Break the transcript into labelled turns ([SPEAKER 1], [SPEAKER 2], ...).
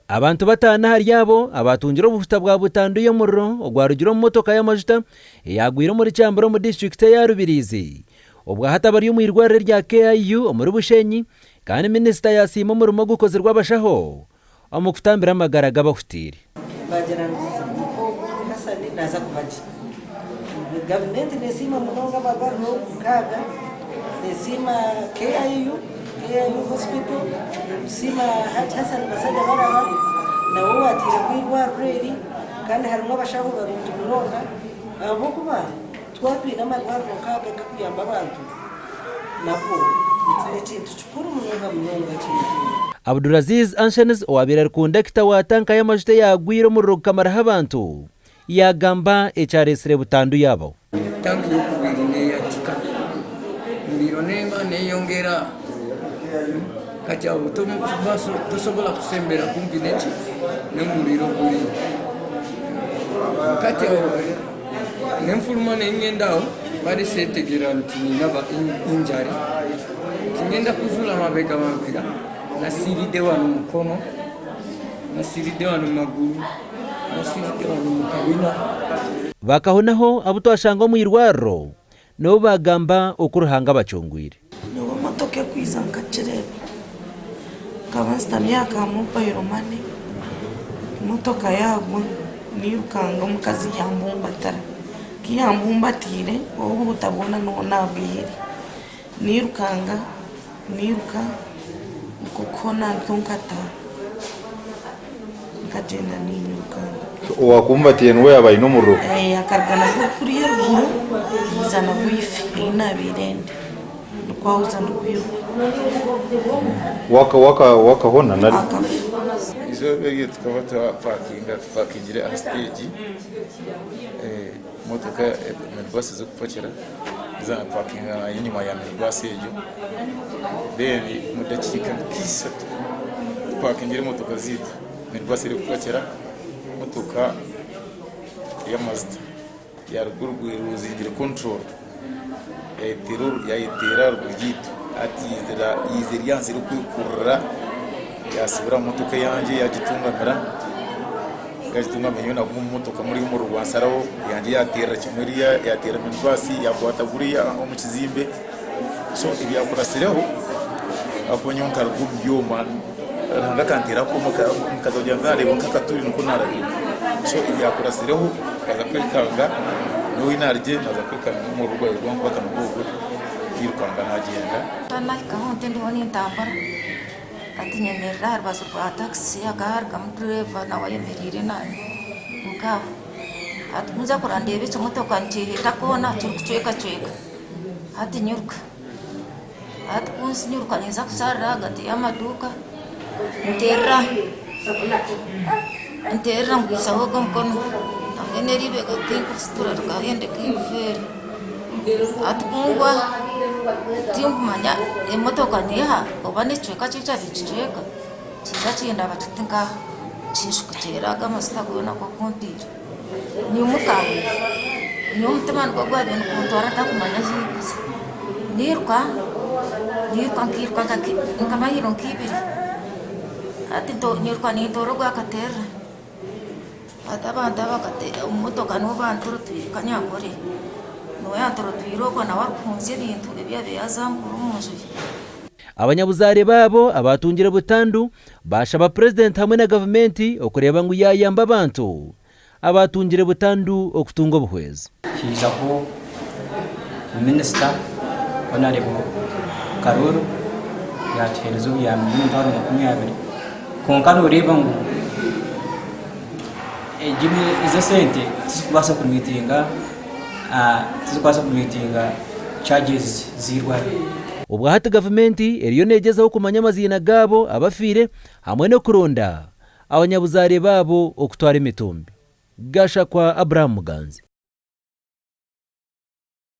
[SPEAKER 1] Abantu bataano ahari abo abaatungire obuhuta bwa butandu y'omuriro ogwarugire omu motoka y'amajuta eyaagwire omuri Kyambura omu disiturikiti eya Rubirizi obwahati abari omu irwariro erya KIU omuri Bushenyi kandi minisita yaasiima omurimo ogukozirwe abashaho omu kutambira amagara g'abahutiire.
[SPEAKER 2] Baagira ngu ogu Hassan naaza kuba gye. Gavumenti neesiima munonga amarwariro nk'aga, neesiima KIU, KIU Hospital, netusiima Hajji Hassan Basajjabalaba nawe owaataireho eirwariro eri kandi harimu abashaho barungi munonga ahabw'okuba twaba twine amarwariro nk'aga agakuyamba abantu nabwo n'ekintu kikuru munonga munonga eky'eihanga.
[SPEAKER 1] Abdulaziz Anshanis owaabaire ari kondakita wa tanka y'amajuta eyaagwire omuriro gukamaraho abantu, yaagamba ekyareetsire butandu yaabo.
[SPEAKER 3] Tanka ey'okubiri neeyatika, omuriro neeba neeyongyera kati aho tosobola kusembera kumpi n'eki n'omuriro guri kati aho nenfuruma nengenda aho bari setegera nti ninaba injury nti ngenda kuzura mabega mabega nasiride wanu mukono nasiride wanu maguru nasiride wanu mukabina.
[SPEAKER 1] Bakahonaho abu twashanga omu irwariro N'obu baagamba oku Ruhanga abacungwire.
[SPEAKER 4] Nyowe emotoka ekwiza nkagireeba. Nkaba nsitami aha ka mobile money, emotoka yaagwa nairukanga omukazi yambumbatira. Ku yambumbatiire obuhuta bwona niho naabwihire. Nairukanga, nairuka nk'okuhona ntyo nkataaha. Nkagyenda niinyirukanga.
[SPEAKER 5] Owaakubumbatiire niwe yaaba aine omuriro?
[SPEAKER 4] Akaruga nagwo kuriya eruguru yaija nagwo ife ei naabaire ndi. Nikwo ahuza nikwiruka.
[SPEAKER 5] Wakahona nari?
[SPEAKER 4] Akafa.
[SPEAKER 6] Eizooba eryo tukaba twapakinga tupakingire aha siteegi motoka minibasi zirikupakira zapakinga enyima ya minibasi egyo then omu dakiika nka ishatu tupakingire emotoka zaitu minibasi erikupakira motoka y'amajuta yaruga eruzingire control yayeteera aharuguru yaitu hati yaija eri ahansi erikwekurura yatsibira aha motoka eyangye yagitungamira. Yagitungamira nyowe naguma omu motoka muri omuriro gwansaraho eyangye yateerera kimwe eriya yateera minibaasi yakwata guriya omu kizimbe so ebyakuratsireho ahakuba nyowe nkaruga omu byoma Ruhanga akanteera akooma omukazi kugira ngu naareeba nk'akaturi nikwo naarabiremu so ebyakuratsireho nkaza kwekanga nyowe ahi naarugire naaza kwekanga omuriro gwabaire gwankwata nigwo ogwo nairukanga naagyenda.
[SPEAKER 7] Nahikaho nti ndiho nintambura. Hati nyemerera aha rubaju rwa takisi hakaba harugamu dureeva nawe ayemereire nanye nk'aho. Hati ku nza kurora ndeeba ekimotoka nikyeheta koona kirikucwekacweka hati nyiruka. Hati ku nyiruka ninza kusharira ahagati y'amaduuka nterera nterera ngwisaho ogu omukono hamwe n'eriibega tinkurisitura rikahendeka eigufa eri. Hati ku ngwa tinkumanya emotoka neeha oba n'ekicweka ki ekyabaire nikicweka, kiija kindaba kiti nkaha, kinshukukyera ago amasita goona ag'okumpiira. Nyimuka, nyowe omutima nigwo gwabaire niguntwara ntakumanya ahu ndikuza. Niiruka, niiruka nkairuka nka mayiro nk'ibiri, hati nyiruka nintoora ogwa Katerera. Hati abantu aba omu motoka nibo bantorotwire Kanyankore niwe yantorotwire okwo nawe arikuhunzya ebintu ebi yabaire yazambuura omu nju ye.
[SPEAKER 1] Abanyabuzaare baabo abaatungire butandu baashaba Purezidenti hamwe na gavumenti okureeba ngu yaayamba abantu abaatungire butandu okutunga obuhwezi.
[SPEAKER 8] Haijaho Minisita Honarebo Karuru yatuheereza obuyambi bw'emitwaro 20 kwonka noreeba ngu ezo esente tizikubaasa kumitinga charges z'eirwariro.
[SPEAKER 1] Obwahati gavumenti eriyo negyezaho kumanya amaziina gaabo abafiire hamwe n'okuronda abanyabuzaare baabo okutwara emitumbi. Gashakwa Abraham Muganzi.